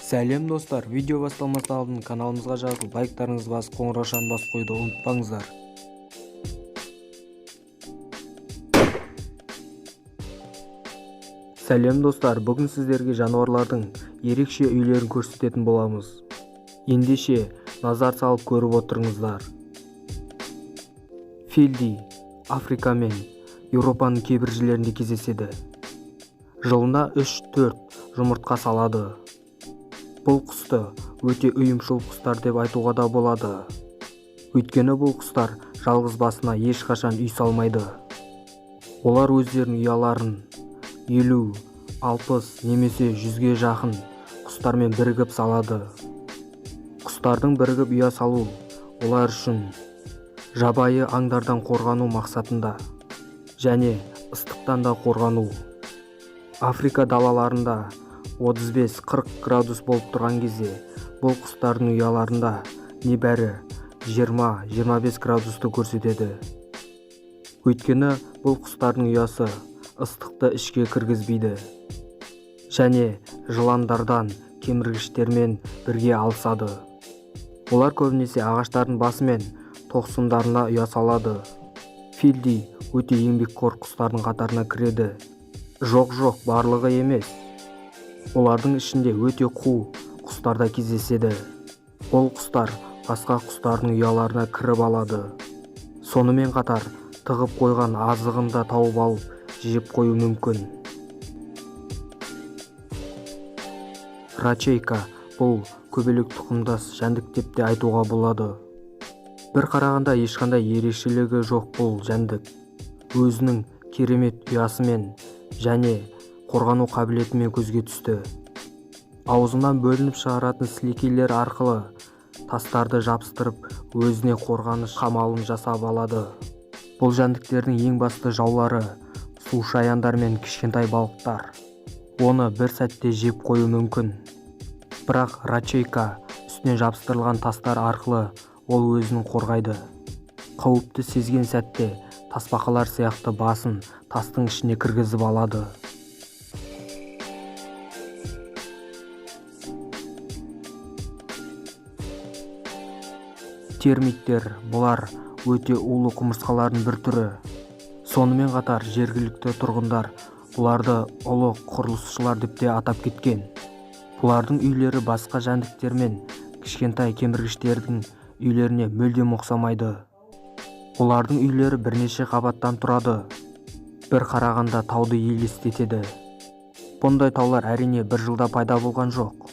Сәлем достар, видео басталмас алдын каналымызға жазылып, лайктарыңызды басып, қоңыраушаны басып қоюды ұмытпаңыздар. Сәлем достар, бүгін сіздерге жануарлардың ерекше үйлерін көрсететін боламыз. Ендеше назар салып көріп отырыңыздар. Филди Африка мен Еуропаның кейбір жерлерінде кездеседі. Жылына 3-4 жұмыртқа салады. Бұл құсты өте ұйымшыл құстар деп айтуға да болады. Өйткені бұл құстар жалғыз басына ешқашан үй салмайды. Олар өздерінің ұяларын 50, 60 немесе 100-ге жақын құстармен бірігіп салады. Құстардың бірігіп ұя салу олар үшін жабайы аңдардан қорғану мақсатында және ыстықтан да қорғану. Африка далаларында 35-40 градус болып тұрған кезде бұл құстардың ұяларында небәрі 20-25 градусты көрсетеді. Өйткені бұл құстардың ұясы ыстықты ішке кіргізбейді және жыландардан кеміргіштермен бірге алысады. Олар көбінесе ағаштардың басы мен тоқсындарына ұя салады. Филди өте еңбекқор құстардың қатарына кіреді. Жоқ, барлығы емес. Олардың ішінде өте қу құстар да кездеседі. Ол құстар басқа құстардың ұяларына кіріп алады. Сонымен қатар тығып қойған азығын да тауып алып жеп қою мүмкін. Рачейка бұл көбелек тұқымдас жәндік деп те айтуға болады. Бір қарағанда ешқандай ерекшелігі жоқ бұл жәндік өзінің керемет ұясымен және қорғану қабілетімен көзге түсті. Аузынан бөлініп шығаратын сілекейлер арқылы тастарды жабыстырып, өзіне қорғаныш қамалын жасап алады. Бұл жәндіктердің ең басты жаулары су шаяндар мен кішкентай балықтар. Оны бір сәтте жеп қою мүмкін. Бірақ рачейка үстіне жабыстырылған тастар арқылы ол өзін қорғайды. Қауіпті сезген сәтте тасбақалар сияқты басын тастың ішіне кіргізіп алады. Термиттер бұлар өте улы құмырсқалардың бір түрі. Сонымен қатар жергілікті тұрғындар бұларды ұлы құрылысшылар деп те атап кеткен. Бұлардың үйлері басқа жәндіктер мен кішкентай кеміргіштердің үйлеріне мүлдем ұқсамайды. Олардың үйлері бірнеше қабаттан тұрады. Бір қарағанда тауды елестетеді. Бұндай таулар әрине бір жылда пайда болған жоқ.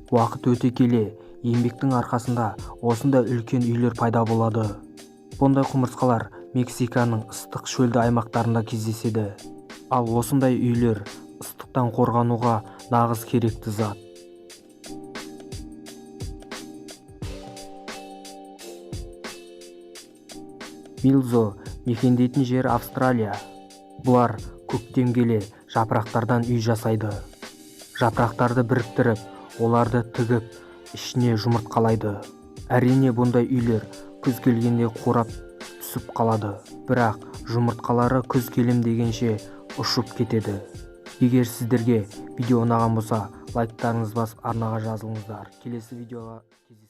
Уақыт өте келе еңбектің арқасында осындай үлкен үйлер пайда болады. Бұндай құмырсқалар Мексиканың ыстық шөлді аймақтарында кездеседі. Ал осындай үйлер ыстықтан қорғануға нағыз керекті зат. Милзо мекендейтін жері Австралия. Бұлар көктем келе жапырақтардан үй жасайды. Жапырақтарды біріктіріп, оларды тігіп, ішіне жұмыртқалайды. Әрине бұндай үйлер күз келгенде қурап түсіп қалады. Бірақ жұмыртқалары күз келем дегенше ұшып кетеді. Егер сіздерге видео ұнаған болса, лайктарыңызды басып арнаға жазылыңыздар. Келесі видеоға кездескенше.